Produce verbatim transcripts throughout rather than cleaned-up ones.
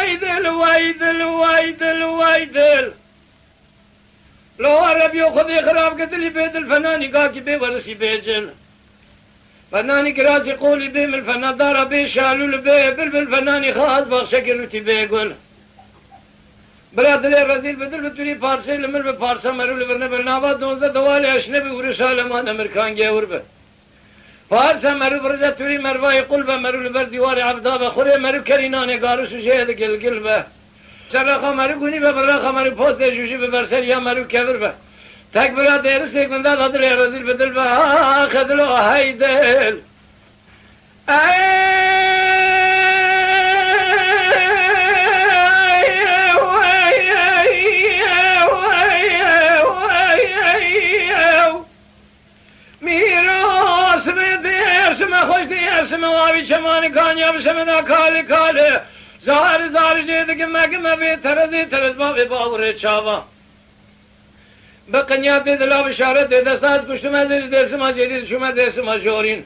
Wey dil, wey dil, wey dil, wey dil. Lo erebiyo Xwedê xirab ke dilî bê dil, fenanî gakî bê werisî bê cil. Fenanî kirasî qolî bê mil, fena dara bê şalûl bê bilbil, fenanî xas baxşekê rûtî bê gul. Bira dilê rezîl bi dil bi turî parsê li mir bi, parsa merû li vir nebil nava donze dewalê eşne bi, wiriş alemane mirkan gewir bi. Parsa merû bi rije turî mervayê qul be, merû li ber dîwarê evda be, xurê merû kerî nanê garis û jê digilgil be. Serraxa merû gunî be, birraxa merû postê jûjî bi, berseriya merû kevir be. Tek bira dêrisê gunda da dilê rezîl bi dil be, axe dilo hey dil. Mîrasime dêrsime xweş dêrsime wavî çemanî kanya bi semeda kalê kalê. Zarî zarî jê digime gime bê terezê terez bavê bawirê çava. Bi qinya tê dila bişaret tê desta ez kuştim ez ê ji dêrsima cêdî diçûme dêrsima jorîn.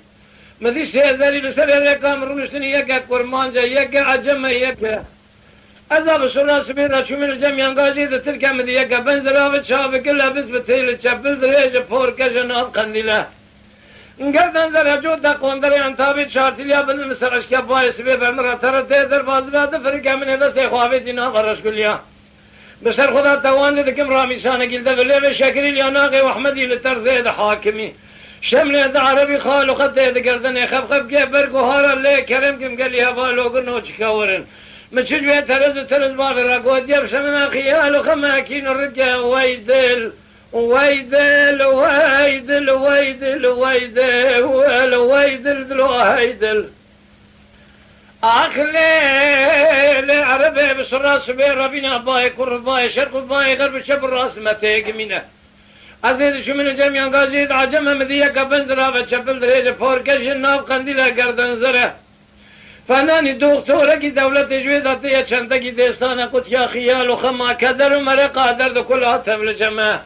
Mi dî sê ezerî li serê rêka min rûniştinî yeke kurmanc e, yeke ecem e, yeke. Ez a bi sura sibê de çûmî li cem yangajê di tirke mi dî yeke ben ziravi çavi gile biz bi têli çepil dirêj e porke ji nav qendîle. Gerden zere cot de qonderê entabê çartîliya bin li ser eşke bayê sibê be min re tere tê derbazî be di firike min ê destê xwe avêtî nava reşguliya. Bi ser xwe de tewandê dikim ramîşanekî li dev lêvê şekirî li yanaxê Ehmedî li terzê de hakimî. Şemlê de erebî xal û xetê di gerdenê xefxefkê berg û hara lê kerem kim gelî hevalogin û çikewirin. Mi çi cuyê terez û terez bavê re gotiye bi şemina xiyal û xemekîn û rike wey dil, wey dil, wey dil, wey dil, wey dil, wey dil, dilo hey dil. Ax lê, lê erebê bi sira sibê revîna bayê kur bayê şerq û bayê xerb û çep û rast me têgimîne. Ez ê dişûmîne cem yangajiyê de ecem e, mi dî yeka bin zirave çepil dirêje porke ji nav qendîle gerden zere. Fenanî doxtorekî dewletê ji wê de têye çentekî dêstane qutiya xiyal û xema keder û mereqa derd û kula tevli cem e.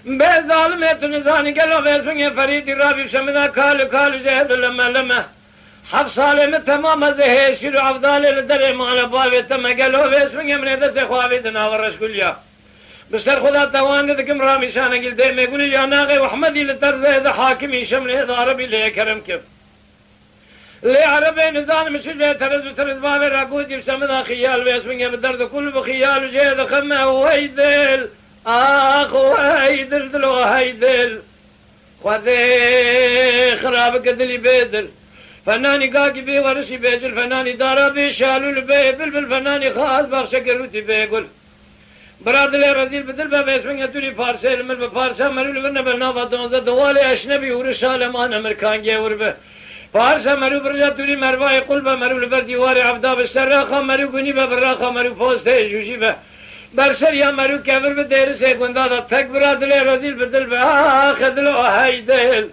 Bê zalimê tu nizanî gelo vêsmingê ferîdî rabî şemida kal û kal û jê de leme leme. Heft salê min temam ez ê hêşîr û evdalê li derê mala bavê te me gelo vêsmingê min ê destê xwe avî di nava reşguliya. Bi ser xwe de tewandê dikim ramîşanekî li dêmê gulî ya naxê Ehmedî li terzê de hakimî şemlê de erebî lê kerem kir. Lê erebê nizanim çi jê terez û terez bavê re gotî bi semida xiyal vêsmingê bi derd û kul bi xiyal û jê dixime wey dil, ax wey dil dilo hey dil. Xwedê xirabike dilî bê dil. Fenanî gakî bê werişî bê cil, fenanî dara bê şalûl bê bilbil, fenanî xas baxşekê rûtî bê gul. Bira dilê rezîl bi dil be vêsmingê turî parsê li mir bi parsa merû li vir nebe nava donze dewalê eşnebî hûrî şalem an emirkan gewir bi. Parsa merû bi rija turî mervayê qul be merû li ber dîwarê evda bi serraxa merû gunî be birraxa merû postê jûjî be. Berseriya merû kevir bi dêrisê gunda de tek bira dilê rezîl bi dil be axe dilo hey dil.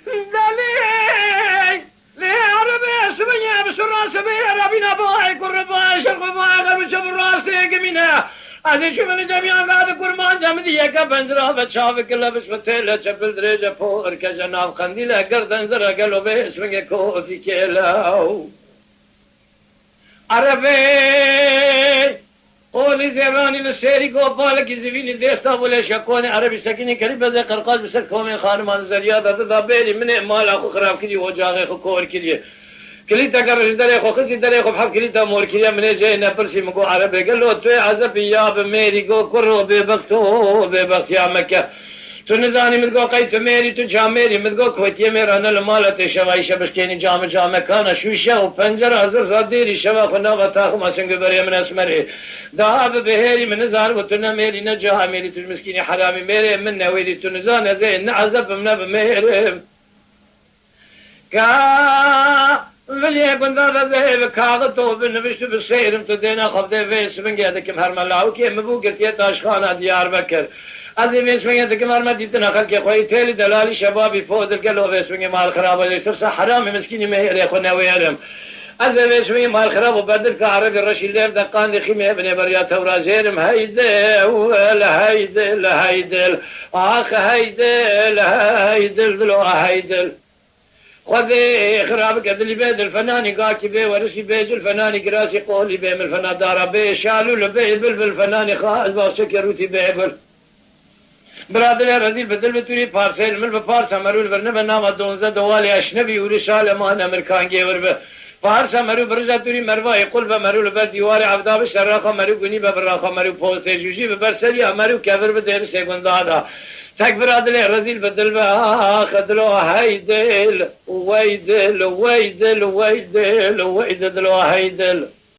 Delê, lê erebê şibinye bi şura şibê erebîne bayê kurre bayê şerqo bayê xerbi çep û rastê gimîne. Ez ê çûme li cemiyan ve di kurmanca min dî yeke pencira ve çavi kile biş ve têle çepil dirêje por keje nav qendîle gerden zere gelo vê şibinge kofî kêlew. Erebê! Qolî zêranî li sêrî go balekî zivînî dêsta bû lê şekonê erebî sekinî kerî bezê qerqaç bi ser komên xaniman zeriya de dida bêrî minê mala xwe xirab kirî ocaxê xwe kor kirî. Kilîteke rij derê xwe xistî derê xwe bi heft kilîta mor kiriye minê ceyê nepirsî min got erebê gelo tu yê ezebî ya bi mêrî got kuro bêbext o bêbextiya meke. Tu nizanî min go qey tu mêrî tu ça mêrî min go kotiyê mêra ne li mala tê şeva îşe bişkênî came came kana şûşe û pencera zir za dêrî şeva xwe nava taxima singê berê min esmerê. Daha bi bihêrî min nizanibû tu ne mêrî ne ca mêrî tu ji miskînî heramî mêrê min newêrî tu nizan ez ê ne ezeb bim ne bi mêrim. Ka viliyê gunda de zehê bi kaxit û bi nivişt û bi seyrim tu dêne xwe dê vê sibingê dikim herme lawikê min bû girtiye taşxana Diyarbekir. Ez ê vê sibingê dikim herme dîtina xelkê xwe îtêlî delalî şebabî fodil gelo vê sibingê mal xirab e, ji tirsa heramê miskînî mêrê xwe newêrim. Ez ê vê sibingê mal xirab û berdilka erebî reşî lêv de qandî xîmê binê beriya tewra jêrim heyde wel heyde le heyde. Ax heyde le heyde dilo heyde. Xwedê xira bike dilî bê dilfenanî gakî bê werişî bê cilfenanî girasî qolî bê milfena dara bê şalûl bê bilbil fenanî xaz baxçekê rûtî bê bil. Bira dilê rezîl bi dil bi tûrî parsê li mil bi parsa merû li vir nibe nava donze dowalê eşnebî ûrî şale mane mirkangê wir bi. Parsa merû bi rija tûrî mervayê qul be merû li ber dîwarê evda bi şerraxa merû gunî be bi raxa merû postê jûjî bi ber seriya merû kevir bi dêrisê gunda da. Tek bira dilê rezîl bi dil be ax dilo hey dil. Wey dil, wey dil, wey dil, wey dil, dilo hey dil.